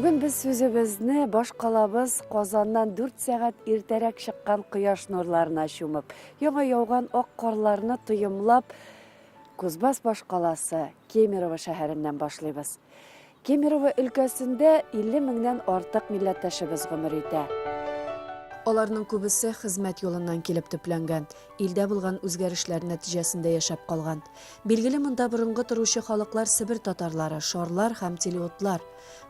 Бүген без сүзебезне башкалабыз Казаннан 4 сәгать иртәрәк чыккан кояш нурларына чумып, яңа яуган ак карларны тоемлап, Кузбасс башкаласы Кемерово шәһәреннән башлыйбыз. Кемерово өлкәсендә 50 меңнән артык милләттәшебез гомер итә. Аларның күбесе хезмәт юлыннан килеп төпләнгән, илдә булган үзгәрешләр нәтиҗәсендә яшәп калган. Билгеле, монда борынгы торучы халыклар себер татарлары, шарлар һәм телеутлар.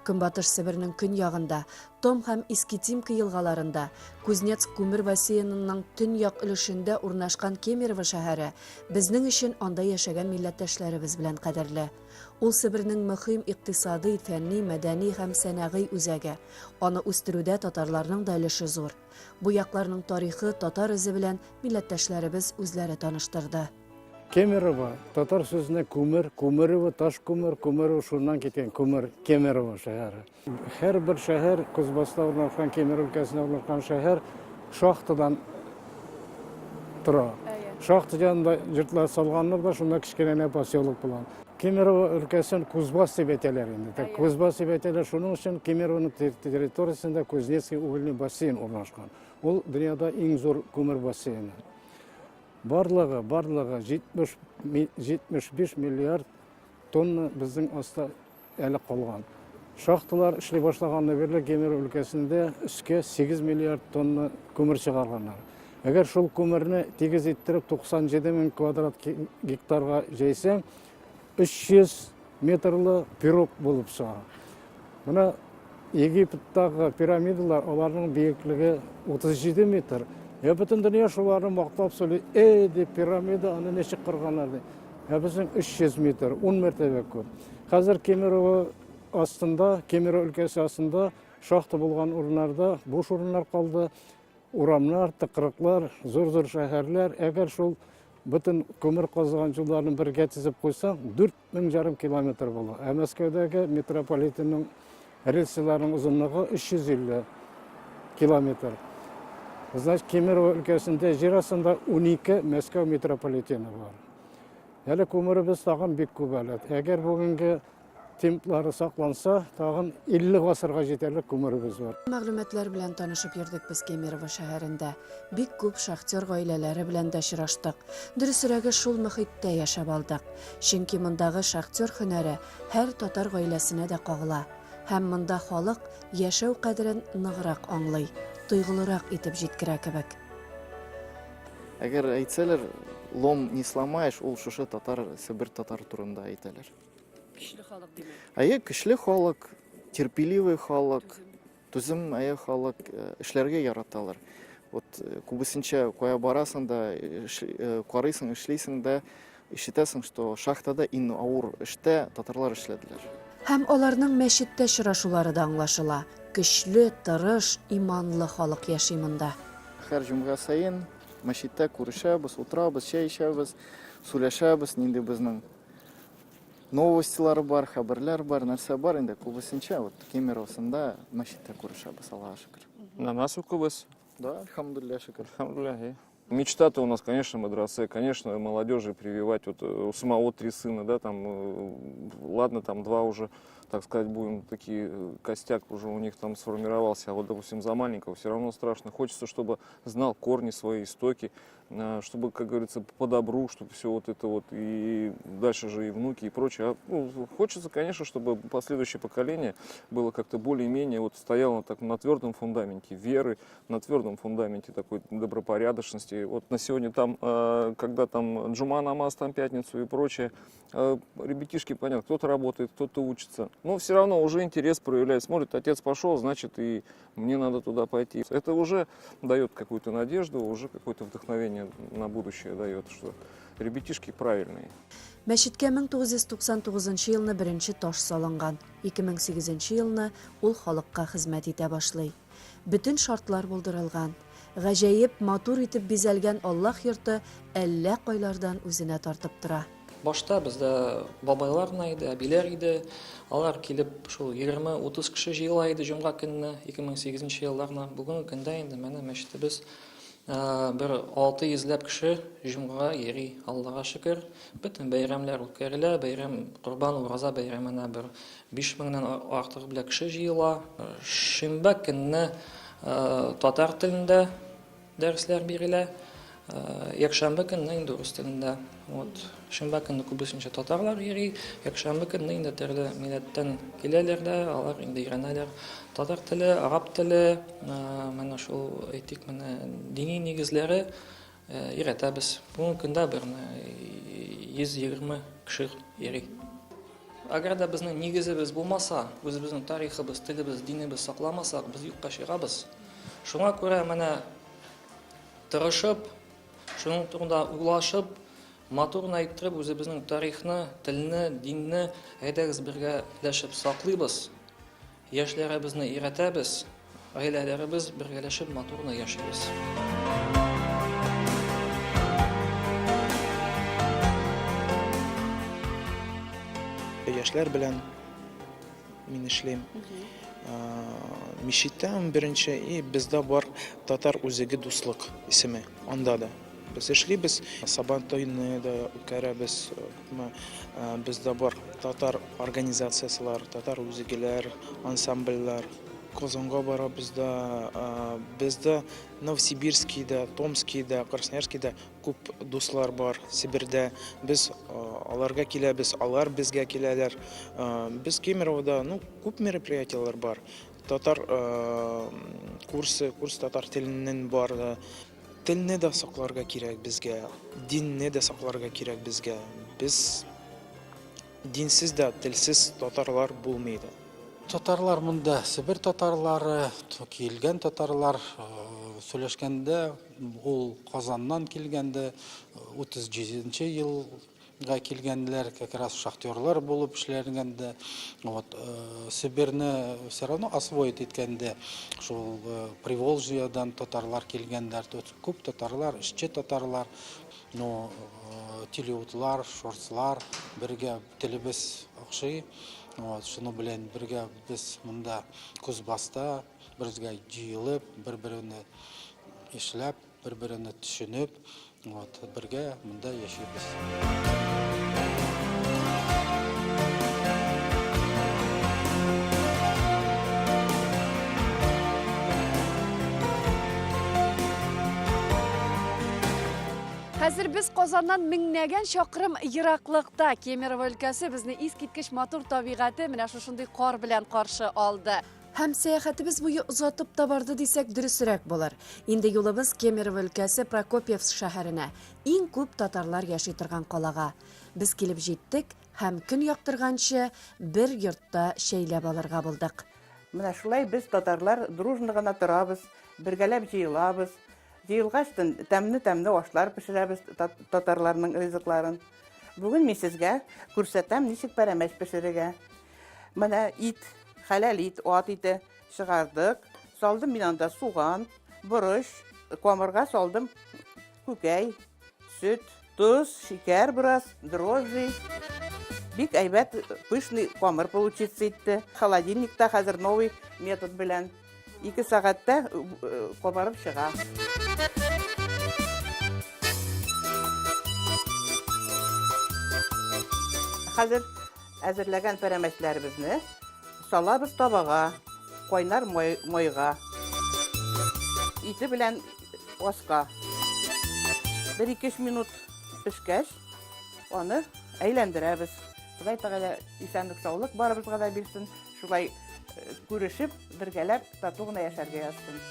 Көнбатыш Себернең көньягында, Том һәм Искитимка елгаларында, Кузнецк күмер бассейнының төньяк өлешендә урнашкан Кемерово шәһәре безнең өчен анда яшәгән милләттәшләребез белән кадерле. Ул Себернең мөһим икътисадый, фәнни, мәдәни һәм сәнәгый үзәге. Аны үстерүдә татарларның да өлеше зур. Бу якларның тарихы, татар эзе белән милләттәшләребез үзләре таныштырды. Кемерово, татар сүзенә күмер, Күмерево, таш күмер, Күмерево шуннан киткән күмер, Кемерово шәһәре. Һәрбер шәһәр, Кузбасста урнашкан, Кемер өлкәсендә урнашкан шәһәр шахтадан тора. Шахта янында йортлар салганнар да, шунда кечкенә генә поселок булган. Кемерово өлкәсен Кузбасс дип әйтәләр инде. Кузбасс дип әйтәләр, шуның өчен Кемеровоның территориясендә Кузнецкий угольный бассейн урнашкан. Ул дөньяда иң зур күмер бассейны. Барлыгы, барлыгы 70, 75 миллиард тонна безнең аста әле калган. Шахталар эшли башлаганнан бирле Кемерово өлкәсендә өскә 8 миллиард тонна күмер чыгарганнар. Әгәр шул күмерне тигез иттереп 97 мең квадрат гектарга җәйсәң, 300 метрлы пирог булып чыга. Менә Египеттагы пирамидалар, аларның биеклеге 37 метр. Ә бөтен дөнья шуларны мактап сөйли. Эй, дип, пирамида, аны ничек корганнар, ди. Ә безнең 300 метр, 10 мәртәбә күп. Хәзер Кемерово астында, Кемерово өлкәсе астында шахта булган урыннарда буш урыннар калды. Урамнар, тыкрыклар, зур-зур шәһәрләр. Әгәр шул бөтен күмер казыган юлларны бергә тезеп куйсаң, 4,5 километр була. Ә Мәскәүдәге метрополитенның рельсыларының озынлыгы 350 километр. Значит, Кемерово өлкәсендә җир астында 12 Мәскәү метрополитены бар. Әле күмеребез тагын бик күп әле. Әгәр бүгенге темплары сакланса, тагын 50 гасырга җитәрлек күмеребез бар. Мәгълүматлар белән танышып йөрдек без Кемерово шәһәрендә. Бик күп шахтер гаиләләре белән дә очраштык. Дөресрәге, шул мохиттә яшәп алдык. Чөнки мондагы шахтер һөнәре һәр татар гаиләсенә дә кагыла. Һәм монда халык яшәү кадерен ныграк аңлый, тойгылырак итеп җиткерә кебек. Әгәр әйтсәләр, лом не сломаешь, ул шушы татар, Себер татар турында әйтәләр. Көчле халык димәк. Әйе, көчле халык, терпеливый халык, түзем әйе халык, э, эшләргә яраталар. Вот э, күбесенчә кая барасың да, э, карыйсың, эшлисең дә, ишетәсең, что шахтада иң авыр эштә татарлар эшләделәр. Һәм аларның мәчеттә очрашулары да аңлашыла. Көчле, тырыш, иманлы халык яши монда. Һәр җомга саен мәчеттә күрешәбез, утырабыз, чәй эчәбез, сөйләшәбез, нинди безнең новостилар бар, хәбәрләр бар, нәрсә бар инде күбесенчә вот Кемеровосында мәчеттә күрешәбез, Аллага шөкер. Намаз укыбыз. Да, альхамдулилля, шөкер. Альхамдулилля. Мечта-то у нас, конечно, мадрасы, конечно, молодежи прививать. Вот э, у самого три сына, да, там, э, ладно, там два уже, так сказать, будем такие, э, костяк уже у них там сформировался. А вот, допустим, за маленького все равно страшно. Хочется, чтобы знал корни свои, истоки, чтобы, как говорится, по добру, чтобы все вот это вот, и дальше же и внуки, и прочее. А, ну, хочется, конечно, чтобы последующее поколение было как-то более-менее, вот стояло так на твердом фундаменте веры, на твердом фундаменте такой добропорядочности. Вот на сегодня там, э, когда там джума намаз, там пятницу и прочее, э, ребятишки, понятно, кто-то работает, кто-то учится. Но все равно уже интерес проявляет. Смотрит, отец пошел, значит, и мне надо туда пойти. Это уже дает какую-то надежду, уже какое-то вдохновение на будущее дает, что ребятишки правильные. Мәчеткә 1999 елны беренче таш салынган, 2008 елны ул халыкка хезмәт итә башлый. Бөтен шартлар булдырылган. Гаҗәеп матур итеп бизәлгән Аллаһ йорты әллә кайлардан үзенә тартып тора. Башта бездә бабайлар гына иде, әбиләр иде. Алар килеп шул 20-30 кеше җыела иде җомга көнне 2008 елларны. Бүгенге көндә инде менә мәчетебез Бер 600 ләп кеше җомгага йөри, Аллага шөкер. Бөтен бәйрәмнәр үткәрелә. Бәйрәм Корбан, Ураза бәйрәменә бер 5000 нән артык белән кеше җыела. Шимбә көнне татар телендә дәресләр бирелә. Якшәмбе көнне инде рус телендә. Вот. Шимбә көнне күбесенчә татарлар йөри. Якшәмбе көнне инде төрле милләттән киләләр дә, алар инде өйрәнәләр. Татар теле, араб теле, менә шул әйтик, менә дини нигезләре өйрәтәбез. Бүгенге көндә бер 120 кеше йөри. Әгәр дә безнең нигезебез булмаса, үзебезнең тарихыбыз, телебез, динебез сакламасак, без юкка чыгабыз. Шуңа күрә менә тырышып, шуның турында уйлашып, матур гына иттереп үзебезнең тарихны, телне, динне әйдәгез бергәләшеп саклыйбыз. Яшьләребезне өйрәтәбез, гаиләләребез бергәләшеп матур гына яшибез. Яшьләр белән мин эшлим. Мичиттә беренче и бездә бар татар үзеге дуслык исеме. Анда да без эшлибез. Сабантуйны да үткәрәбез. Күпме бездә бар татар организацияселәр, татар үзегеләр, ансамбльләр. Казанга барабыз да, бездә Новосибирскийда, Томскийда, Красноярскийда Күп дуслар бар Себердә. Без аларга киләбез, алар безгә киләләр. Без Кемеровода, ну, күп мероприятиеләр бар. Татар курсы, курс татар теленнән бар. Телне дә сакларга кирәк безгә, динне дә сакларга кирәк безгә. Без динсез дә, телсез татарлар булмый да. Татарлар монда Себер татарлары, килгән татарлар сөйләшкәндә, ул Казаннан килгәндә, 37 нче елга килгәнләр, как раз шахтерлар булып эшләгәндә, вот, Себерне все равно освоить иткәндә, шул Приволжьедан татарлар килгәннәр, күп татарлар, эшче татарлар, но телеутлар, шорцлар бергә телебез охшый. Вот, шуны белән бергә без монда Кузбасста бергә җыелып, бер-береңне эшләп, бер-береңне төшенеп, вот, бергә монда яшибез. Хәзер без Казаннан меңнәгән чакрым ераклыкта. Кемерово өлкәсе безне искиткеч матур табигате менә шушындый кар белән каршы алды. Һәм сәяхәтебез буе озатып та барды дисәк, дөресрәк булыр. Инде юлыбыз Кемерово өлкәсе Прокопьевск шәһәренә, иң күп татарлар яши торган калага. Без килеп җиттек һәм көн яктырганчы бер йортта чәйләп алырга булдык. Менә шулай без, татарлар, дружно гына торабыз, бергәләп җыелабыз. Җыелгачтын тәмле-тәмле ашлар пешерәбез, татарларның ризыкларын. Бүген мин сезгә күрсәтәм, ничек пәрәмәч пешерергә. Менә ит, хәләл ит, ат ите чыгардык. Салдым мин анда суган, борыч, камырга салдым күкәй, сөт, тоз, шикәр бераз, дрожжи. Бик әйбәт пышный камыр получиться итте. Холодильникта хәзер новый метод белән. Ике сәгатьтә кабарып чыга. Хәзер әзерләгән пәрәмәчләребезне салабыз табага, кайнар майга. Ите белән аска. Бер-ике-өч минут пешкәч, аны әйләндерәбез. Ходай Тәгалә исәнлек-саулык барыбызга да бирсен. Шулай күрешеп, бергәләп тату гына яшәргә язсын.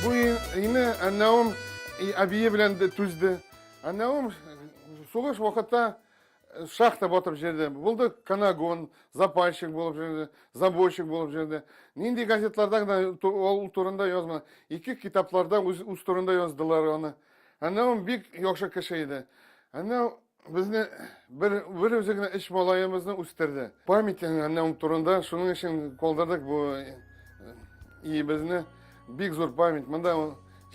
Бу өйне әннәвем әбие белән түзде. Әннәвем сугыш вакытта шахта батып җөрде. Булды канагон, запальщик булып җөрде, забойщик булып җөрде. Нинди газетларда гына ул турында язма. Ике китапларда үз, үз турында яздылар аны. Әннәвем бик яхшы кеше иде. Әннәү безне бер, бер үзе генә өч малаебызны үстерде. Память әннәвем турында шуның өчен калдырдык бу Өебезне бик зур память. Монда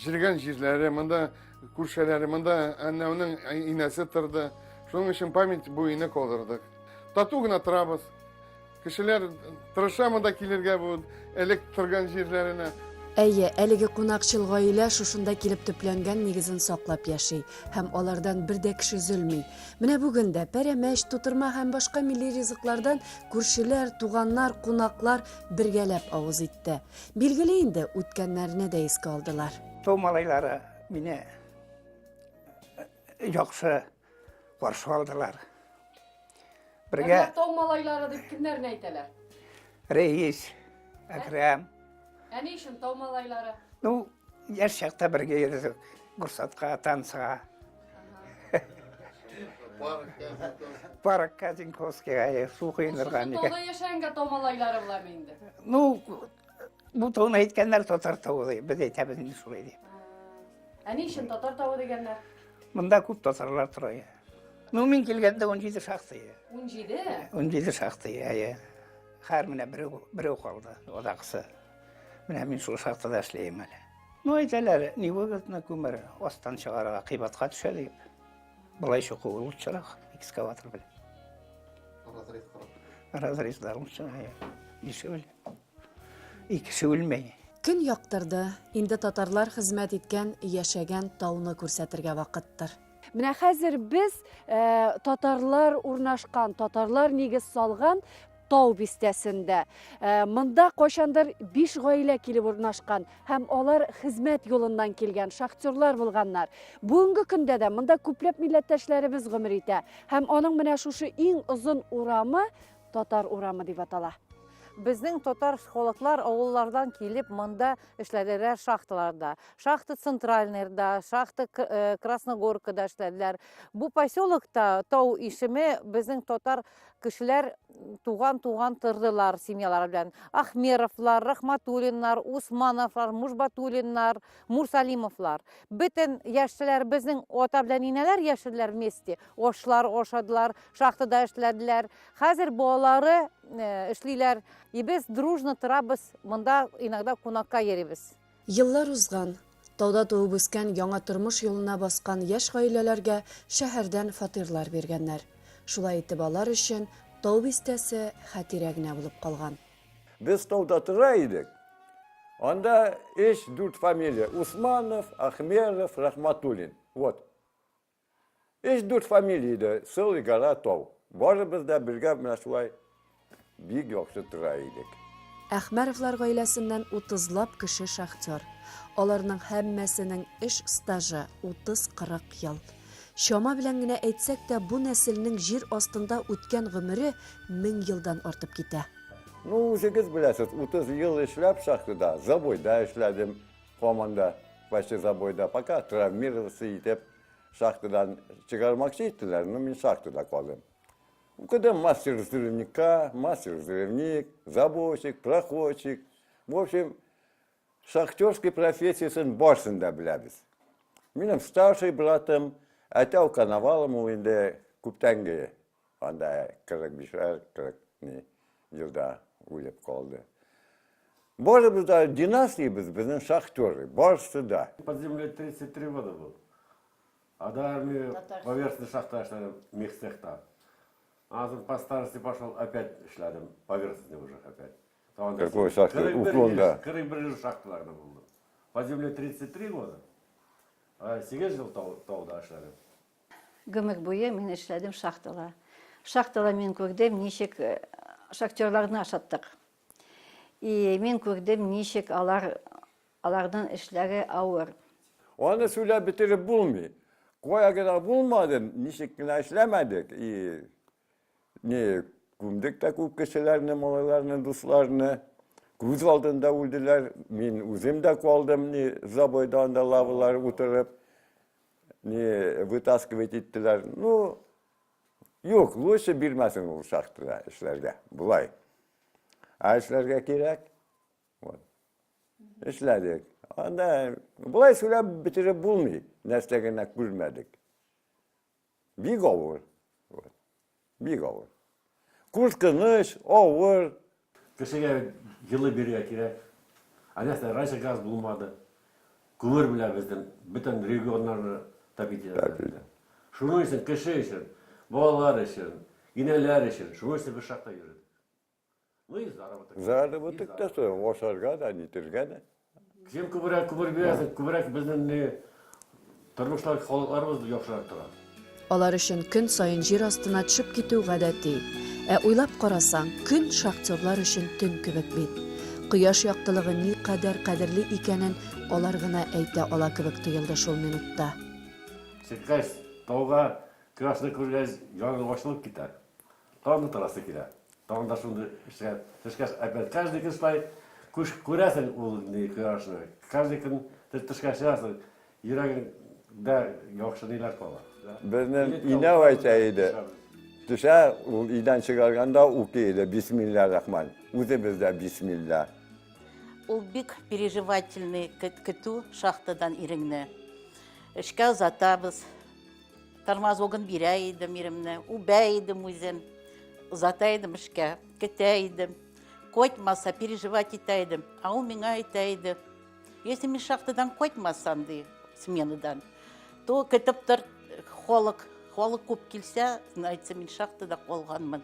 җиргән җирләре, монда күршеләре, монда әннәүнең инәсе торды. Шуның өчен память бу өйне калдырдык. Тату гына торабыз. Кешеләр тырыша монда килергә бу элек торган җирләренә. Әйе, әлеге кунакчыл гаилә шушында килеп төпләнгән нигезен саклап яши һәм алардан бер дә кеше өзелми. Менә бүген дә пәрәмәч, тутырма һәм башка милли ризыклардан күршеләр, туганнар, кунаклар бергәләп авыз итте. Билгеле инде, үткәннәрне дә искә алдылар. Тау малайлары мине яхшы каршы алдылар. Бергә Тау малайлары дип кемнәрне әйтәләр? Рәис, Әкрәм. Ә ни өчен тау малайлары? Ну, яшь чакта бергә йөрдек. Гурсатка, танцыга. Паркка, Зинковскийга, су коенырга. Шушы тауда яшәгәнгә тау малайлары буламы инде? Ну, бу тауны әйткәннәр татар тавы дип, без әйтәбез инде шулай дип. Ә ни өчен татар тавы дигәннәр? Монда күп татарлар тора. Ну, мин килгәндә 17 шахта иде. 17? 17 шахта, әйе. Хәер менә берәү, берәү калды, одаксы. Менә мин шул шахтада эшләйм әле. Ну, әйтәләр, невыгодно күмер астан чыгарырга кыйбатка төшә дип. Болай чыгу лучшерак экскаватор белән. Разрез корып. Разрезлар лучше, дешевле. И кеше үлмәй. Көн яктырды, инде татарлар хезмәт иткән, яшәгән тауны күрсәтергә вакыттыр. Менә хәзер без э, татарлар урнашкан, татарлар нигез салган Тау бистәсендә. Э, монда кайчандыр биш гаилә килеп урнашкан һәм алар хезмәт юлыннан килгән шахтерлар булганнар. Бүгенге көндә дә монда күпләп милләттәшләребез гомер итә һәм аның менә шушы иң озын урамы Татар урамы дип атала. Безнең татар халыклар авыллардан килеп монда эшләделәр шахталарда. Шахта Центральныйда, шахта э, Красногоркада эшләделәр. Бу поселокта тау ишеме безнең татар кешеләр туган-туган тордылар семьялары белән. Ахмеровлар, Рахматуллиннар, Усмановлар, Мужбатуллиннар, Мурсалимовлар. Бөтен яшьләр безнең ата белән инәләр яшәделәр вместе. Ашлар ашадылар, шахтада эшләделәр. Хәзер балалары э, эшлиләр. И без дружно торабыз, монда иногда кунакка йөрибез. Еллар узган. Тауда туып үскән, яңа тормыш юлына баскан яшь гаиләләргә шәһәрдән фатирлар биргәннәр. Шулай итеп алар өчен Тау бистәсе хатирә генә булып калган. Без тауда тора идек. Анда өч-дүрт фамилия. Усманов, Ахмеров, Рахматуллин. Вот. Өч-дүрт фамилия иде, Целый гора тау. Барыбыз да бергә менә шулай бик яхшы тора идек. Әхмәровлар гаиләсеннән утызлап кеше шахтер. Аларның һәммәсенең эш стажы 30-40 ел. Чама белән генә әйтсәк тә, бу нәселнең җир астында үткән гомере 1000 елдан артып китә. Ну, үзегез беләсез, 30 ел эшләп шахтада, забойда эшләдем, һаман да почти забойда, пока травмироваться итеп, Шахтадан чыгармакчы иттеләр, но мин шахтада калдым. Укыдым мастер взрывника, мастер взрывник, забойщик, проходчик. В общем, шахтерский профессиясен барысын да беләбез. Минем старший братым, әтәү Коновалым ул инде күптәнге, анда 45 40 ни елда үлеп калды. Барыбыз да династиябез безнең шахтеры, барысы да. Под землей 33 года был. А до армии поверхностный шахта эшләдем, мехцехта. Аннан соң по старости пошел, опять эшләдем, поверхностный уже опять. Какой шахта? Уклонда. 41 ел шахталарда булдым. Под землей 33 года. 8 ел тауда эшләдем. Гомер буе мин эшләдем шахтала. Шахтала мин күрдем, ничек э, шахтерларны ашаттык. И мин күрдем, ничек алар аларның эшләре авыр. Аны сөйләп бетереп булмый. Кая гына булмадым, ничек кенә эшләмәдек. И не күмдек тә күп кешеләрне, малайларны, дусларны. Күз алдында үлделәр. Мин үзем дә калдым, ни забойда анда лавалар утырып. Не вытаскивать иттеләр. Ну, юк, лучше бирмәсен ул шахтада эшләргә. Болай. Ә эшләргә кирәк. Вот. Эшләдек. Анда болай сөйләп бетереп булмый. Нәрсә генә күрмәдек. Бик авыр. Вот. Бик авыр. Куркыныч, авыр. Кешегә җылы бирергә кирәк. Ә нәрсә, раньше газ булмады. Күмер белән безнең бөтен регионнарны топить итәләр. Шуның өчен, кеше өчен, балалар өчен, инәләр өчен, шуның өчен без шахта йөрдек. Ну и заработок. Заработок та соң, ашарга да, нитергә дә. Кем күбрәк күмер бирәсең, күбрәк безнең ни тормышлар, халыкларыбыз яхшырак тора. Алар өчен көн саен җир астына төшеп китү гадәти. Ә уйлап карасаң, көн шахтерлар өчен төн кебек бит. Кояш яктылыгы никадәр кадерле икәнен алар гына әйтә ала кебек тоелды шул минутта. Чыккач, тауга кояшны күргәч, җаның ачылып китә. Тагын да торасы килә. Тагын да шундый эшкә төшкәч, опять каждый көн шулай күш күрәсең ул ни кояшны. Каждый көн тышка чыгасың, йөрәгеңдә яхшы ниләр кала. Безнең инәү әйтә иде. Төшә, ул өйдән чыгарганда укый иде, Бисмилла рахман. Үзебез дә бисмилла. Ул бик переживательный көтү шахтадан иреңне. Эшкә озатабыз. Тормозогын бирә идем иремне, үбә идем үзен. Озата идем эшкә, көтә идем. Кайтмаса, переживать итә идем. Ә ул миңа әйтә иде, если мин шахтадан кайтмасам, ди, сменадан, то көтеп тор, халык, халык күп килсә, әйтсә, мин шахтада калганмын.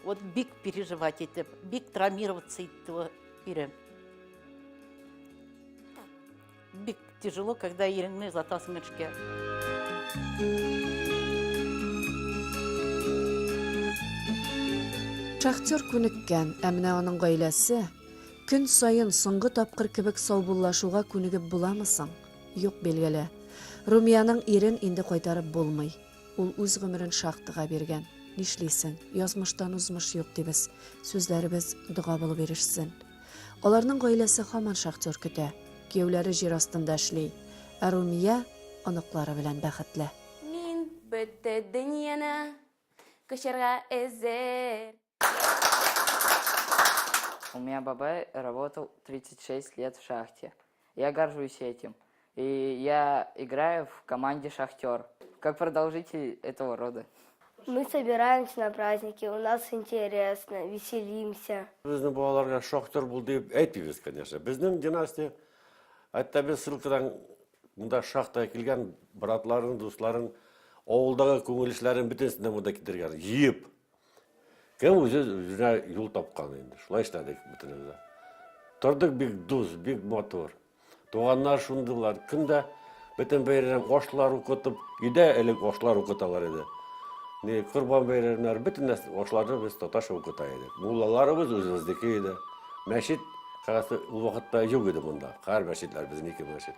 Вот бик переживать итеп, бик травмироваться итте ул ирем. Бик тяжело, когда иреңне озатасың эшкә. Шахтер күнеккән, ә менә аның гаиләсе көн саен соңгы тапкыр кебек саубуллашуга күнегеп буламы соң? Юк, билгеле. Румиянең ирен инде кайтарып булмый. Ул үз гомерен шахтага биргән. Нишлисең, язмыштан узмыш юк, дибез. Сүзләребез дога булып ирешсен. Аларның гаиләсе һаман шахтер көтә. Кияүләре җир астында эшли. Ә Румия оныклары белән бәхетле. Мин бөтте дөньяны кочарга әзер. У меня бабай работал 36 лет в шахте. Я горжусь этим. И я играю в команде «Шахтер», как продолжитель этого рода. Мы собираемся на праздники, у нас интересно, веселимся. Безнең балаларга шахтер бул дип әйтмибез, конечно. Безнең династия, хәтта без ссылкадан монда шахтага килгән братларын, дусларын, авылдагы күңел эшләрен бөтенесен дә монда китергән, җыеп. Кем үзе үзенә юл тапкан инде. Шулай эшләдек бөтенебез дә. Тордык бик дус, бик матур. Туганнар шундыйлар. Көн дә бөтен бәйрәм ашлар укытып, өйдә элек ашлар укыталар иде. Ни Корбан бәйрәмнәре, бөтен нәрсә ашларны без татарча укыта идек. Муллаларыбыз үзебезнеке иде. Мәчет кагасы ул вакытта юк иде монда. Кар мәчетләр безнеке мәчет.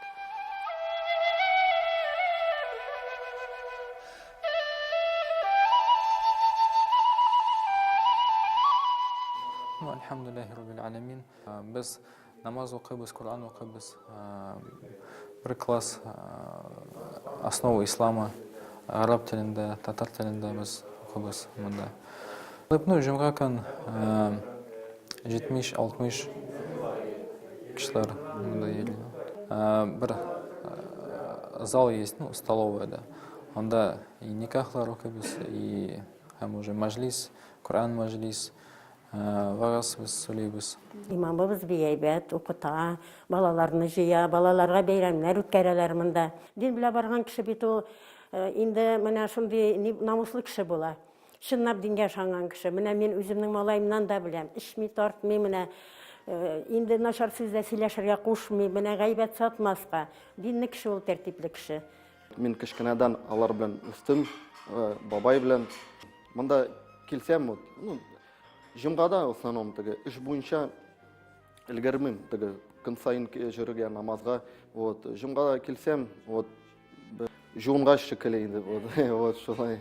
Ну, альхамдулиллахи раббил аламин. Без намаз укыйбыз, Коръән укыйбыз. Бер класс основы ислама гарәп телендә, татар телендә без укыйбыз монда. Ну, җомга көн 70-60 кешеләр монда йөри. Бер зал есть, ну, столовая, да. Анда и никахлар укыйбыз, и һәм уже мәҗлис, Коръән мәҗлис, вагаз без сөйлибез. Имамыбыз бик әйбәт укыта, балаларны җыя, балаларга бәйрәмнәр үткәрәләр монда. Дин белән барган кеше бит ул инде менә шундый намуслы кеше була. Чынлап дингә ышанган кеше. Менә мин үземнең малаемнан да беләм. Эчми, тартмый, менә инде начар сүз дә сөйләшергә кушмый, менә гайбәт сатмаска. Динле кеше ул, тәртипле кеше. Мин кечкенәдән алар белән үстем, бабай белән. Монда килсәм, вот, ну, җомгада в основном теге эш буенча өлгермим, теге көн саен йөрергә намазга. Вот, җомгада килсәм, вот, жуынгач шикелле инде, вот, вот шулай.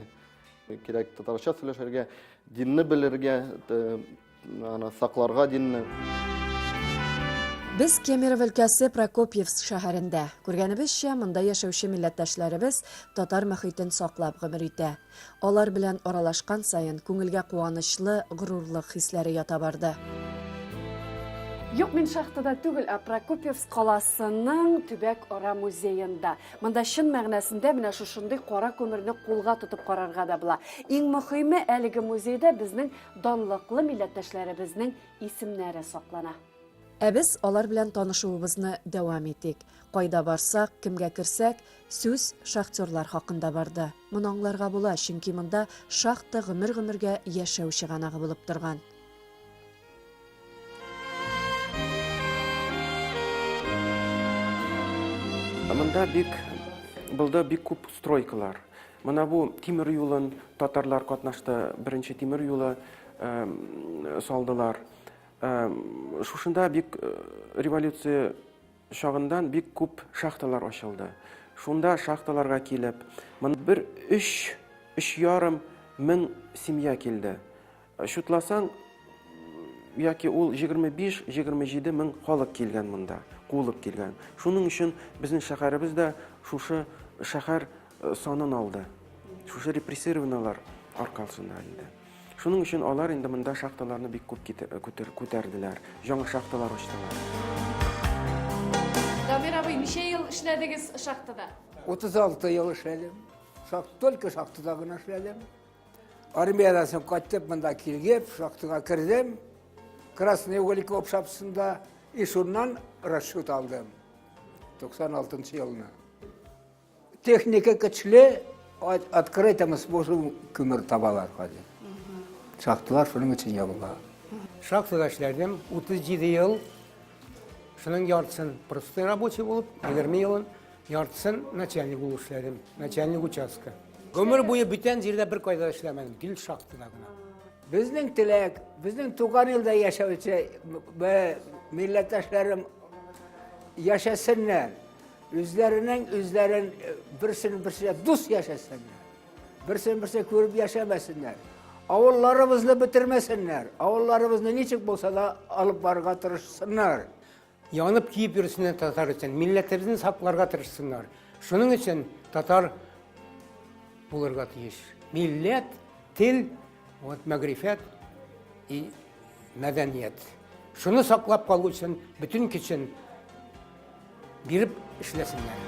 Кирәк татарча сөйләшергә, динне белергә, аны сакларга динне. Без Кемерово өлкәсе Прокопьевск шәһәрендә. Күргәнебезчә, монда яшәүче милләттәшләребез татар мөхитен саклап гомер итә. Алар белән аралашкан саен күңелгә куанычлы горурлык хисләре ята барды. Юк, мин шахтада түгел, ә Прокопьевск каласының төбәк-ара музеенда. Монда чын мәгънәсендә менә шушындый кара күмерне кулга тотып карарга да була. Иң мөхиме, әлеге музейда безнең данлыклы милләттәшләребезнең исемнәре саклана. Ә без алар белән танышуыбызны дәвам итик. Кайда барсак, кемгә керсәк, сүз шахтерлар хакында барды. Моны аңларга була, чөнки монда шахта гомер-гомергә яшәү чыганагы булып торган. Монда бик булды бик күп стройкалар. Менә бу тимер юлын татарлар катнашты, беренче тимер юлы салдылар. Шушында бик революция чагындан бик күп шахталар ачылды. Шунда шахталарга килеп, монда бер өч, өч ярым мең семья килде. Чутласаң, яки ул 25-27 мең халык килгән монда, куылып килгән. Шуның өчен безнең шәһәребез дә шушы шәһәр санын алды. Шушы репрессированныйлар аркасында инде. Шуның өчен алар инде монда шахталарны бик күп күтәрделәр, яңа шахталар ачтылар. Дамир абый, ничә ел эшләдегез шахтада? 36 ел эшләдем. Шах, только шахтада гына эшләдем. Армиядән соң кайтып, монда килгеп, шахтага кердем. Красный уголь обшапсында и шуннан расчет алдым. 96 елны. Техника көчле, открытым способом күмер табалар хәзер. Шахталар шуның өчен ябыла. Шахтада эшләдем 37 ел. Шуның яртысын простой рабочий булып, 20 елын яртысын начальник булып эшләдем. Начальник участка. Гомер буе бүтән җирдә бер кайда эшләмәдем, гел шахтада гына. Безнең теләк, безнең туган илдә яшәүче милләттәшләрем яшәсеннәр. Үзләренең үзләрен берсен берсенә дус яшәсеннәр. Берсен берсе күреп яшәмәсеннәр. Авылларыбызны бетермәсеннәр. Авылларыбызны ничек булса да алып барырга тырышсыннар. Янып киеп йөрсеннәр татар өчен, милләтебезне сакларга тырышсыннар. Шуның өчен татар булырга тиеш. Милләт, тел, вот мәгърифәт и мәдәният. Шуны саклап калу өчен бөтен көчен биреп эшләсеннәр.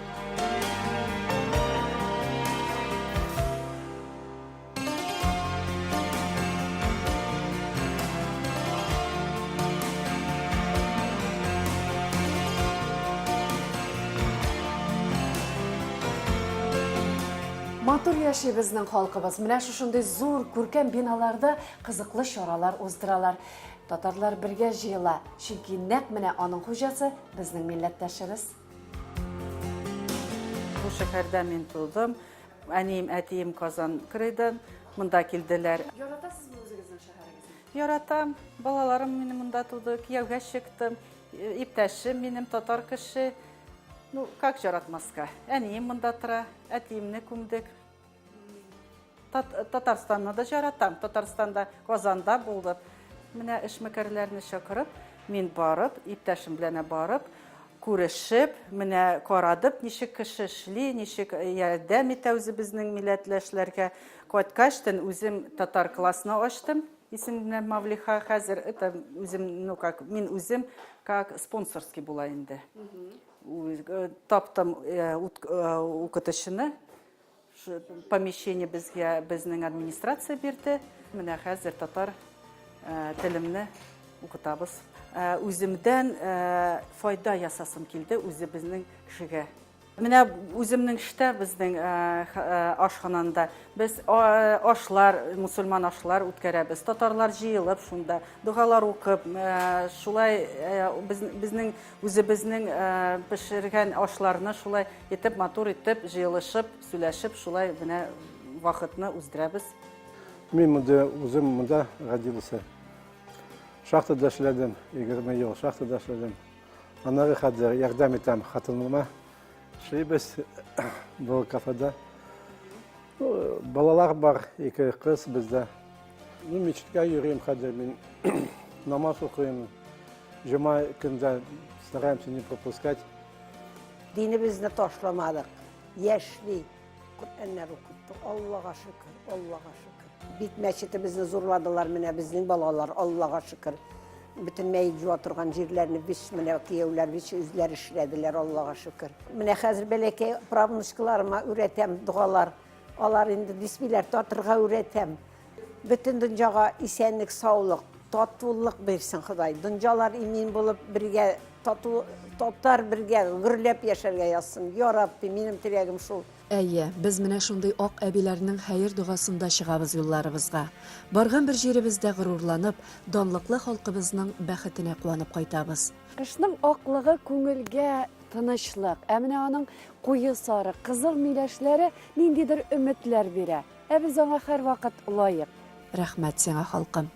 Матур яши безнең халкыбыз. Менә шушындый зур, күркәм биналарда кызыклы чаралар уздыралар. Татарлар бергә җыела, чөнки нәкъ менә аның хуҗасы безнең милләттәшебез. Бу шәһәрдә мин тудым. Әнием, әтием Казан крайдан монда килделәр. Яратасызмы үзегезнең шәһәрегезне? Яратам. Балаларым минем монда туды, кияүгә чыктым. Иптәшем минем татар кеше. Ну, как яратмаска? Әнием монда тора, әтиемне күмдек. Татарстанны да яратам. Татарстанда, Казанда булдык. Менә эшмәкәрләрне чакырып, мин барып, иптәшем белән барып, күрешеп, менә карадык, ничек кеше эшли, ничек ярдәм итә үзебезнең милләтләшләргә. Кайткач, төн үзем татар классны ачтым. Исемне Мавлиха хәзер это үзем, ну как, мин үзем как спонсорский була инде. Таптым укытучыны, Помещение безгә безнең администрация бирде. Менә хәзер татар телемне укытабыз. Үземдән файда ясасым килде үзебезнең кешегә. Менә үземнең эштә безнең ашхананда без ашлар, мусульман ашлар үткәрәбез. Татарлар җыелып шунда, догалар укып, шулай безнең үзебезнең пешергән ашларны шулай итеп, матур итеп, җыелышып, сөйләшеп, шулай менә вакытны уздырабыз. Мин монда үзем монда родился. Шахтада эшләдем, 20 ел шахтада эшләдем. Аннары хәзер ярдәм итәм хатыныма. Эшлибез бу кафеда. Ну, балалар бар, ике кыз бездә. Ну, мечеткә йөрим хәзер мин. Намаз укыйм. Җома көндә стараемся не пропускать. Динебезне ташламадык. Яшьли Коръәннәр укыттык. Аллага шөкер, Аллага шөкер. Бик мәчетебезне зурладылар менә безнең балалар, Аллага шөкер. Бөтен мәет җуа торган җирләрне без менә кияүләр без үзләре эшләделәр, Аллага шөкер. Менә хәзер бәләкәй правнучкаларыма өйрәтәм догалар. Алар инде бисмиләр тартырга өйрәтәм. Бөтен дөньяга исәнлек, саулык. Татулык бирсен Ходай. Дөньялар имин булып, бергә тату, татар бергә гөрләп яшәргә язсын. Я Рабби, минем теләгем шул. Әйе, без менә шундый ак әбиләрнең хәер-догасында чыгабыз юлларыбызга. Барган бер җиребездә горурланып, данлыклы халкыбызның бәхетенә куанып кайтабыз. Кышның аклыгы күңелгә тынычлык, ә менә аның куе сары, кызыл миләшләре ниндидер өметләр бирә. Ә без аңа һәрвакыт лаек. Рәхмәт сиңа, халкым!